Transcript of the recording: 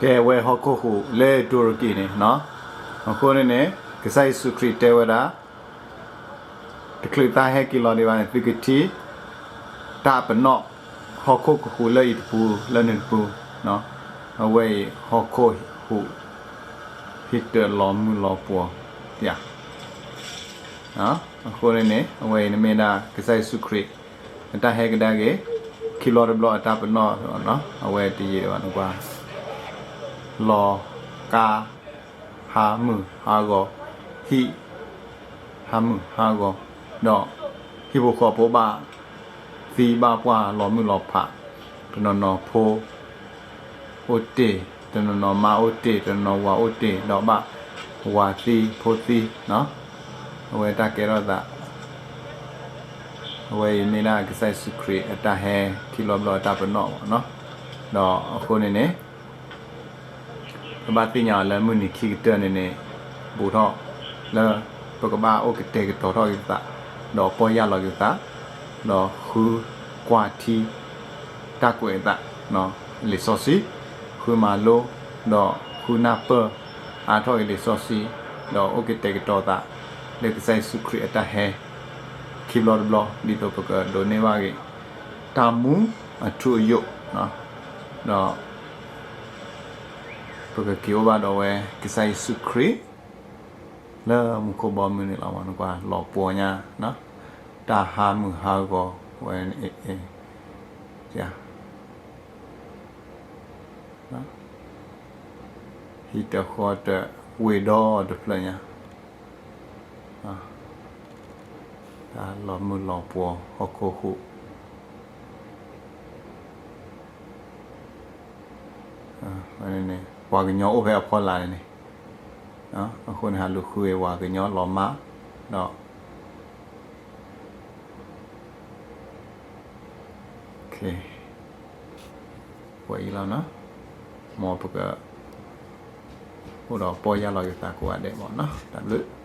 ကဲဝဲဟီၣ်ခိၣ်ဟူးလၢတူၤရကံၤန့ၣ်, အဃိန့ၣ်န့ၣ် ကစၢ်ယ့ၣ်ၡူးခရံာ်တဲဝဲဒၣ်, တချုးသးဟဲက့ၤလီၤဒံးဘၣ်န့ၣ် သုကထံၣ် တၢ်ပနီၣ်, ဟီၣ်ခိၣ်ကဟူးလၢအံၤတပူၤလၢနုၤတပူၤ, အဝဲအံၤဟီၣ်ခိၣ်ဟူး ဟံးတၢၤလီၤမုၢ်လီၤပှီၤ, အဃိန့ၣ်န့ၣ် အဝဲအံၤန့ၣ်မ့ၢ်ဒၣ်ကစၢ်ယ့ၣ်ၡူးခရံာ် အတၢ်ဟဲကဒါက့ၤ ခံဘျီတဘျီအတၢ်ပနီၣ်, အဝဲတယံာ်ဒံးဘၣ်နကွၢ်, လီၤကါ ဟါမုၢ်ဟါဂီၤ, ဟံၣ် ဟါမုၢ်ဟါဂီၤ, ဒီးဟံၣ်ဖိဃီဖိဘၣ် သံဘၣ်ပှၢ်လီၤမုၢ်လီၤဖး, တနီၤနီၤဖိအိၣ်တ့ၢ်, တနီၤနီၤမါအိၣ်တ့ၢ်, တနီၤနီၤဝၤအိၣ်တ့ၢ်, ဒီးဘၣ်ဝၤသံဖိသံ, အဝဲတၢ်ကဲထီၣ်သး အဝဲအံၤမ့ၢ်ဒၣ်ကစၢ်ယ့ၣ်ၡူးခရံာ်အတၢ်ဟဲခံဘျီတဘျီအတၢ်ပနီၣ်ဘၣ်နီၤ, ဒီးအဃိန့ၣ်န့ၣ် ပဘၣ်သ့ၣ်ညါအီၤလၢမုၢ်နံၤခံကတၢၢ်န့ၣ်န့ၣ် ဘူးထီၣ်လၢ ပကဘၣ်အိၣ်ကတဲာ်ကတီၤထီၣ်က့ၤပသး, ဒီးပီၢ်ယၢ်လီၤက့ၤပသး, ဒီးဃုကွၢ်ထံ တၢ်ကွဲးအသး, လံာ်စီဆှံ, ဃုမၤလိ, ဒီးဃုနၢ်ပၢၢ်အါထီၣ်က့ၤလံာ်စီဆှံ, ဒီးအိၣ်ကတဲာ်ကတီၤသး လၢကစၢ်ယ့ၣ်ၡူးခရံာ်အတၢ်ဟဲ ခံဘျီတဘျီ ဒ်သိးပကဒိးန့ၢ်ဘၣ်က့ၤ တၢ်မူအထူအယိာ်, ဒီး ပကက့ၤအိၣ်ဘၣ်ဒီးဝဲ ကစၢ်ယ့ၣ်ၡူးခရံာ် လၢမူခိၣ်ဘီမုၢ်န့ၣ်လီၤ. နကွၢ်လီၤပှီၤညါ, တၢ်ဟါမုၢ်ဟါဂီၤဝဲ, ဟံၣ်တဃီတဝ့ၢ်ဒီတဖျၢၣ်ညါ, တၢ်လီၤမုၢ်လီၤပှီၤဟီၣ်ခိၣ်ဟူး ပှၤကညီအိၣ်ဖဲအဖီလာ်န့ၣ်န့ၣ်, အဃိန့ၣ် ဟးလူၤဃုဝဲပှၤကညီလီၤမၢ်, ဒီး ပှၤအံၤလီၤနီၤ, မ်ပက အိၣ်ဒီးပီၢ်ယၢ်လီၤက့ၤသးကိးဂၤဒဲးမ့ၢ်နီၤ, တၢ်ဘျုး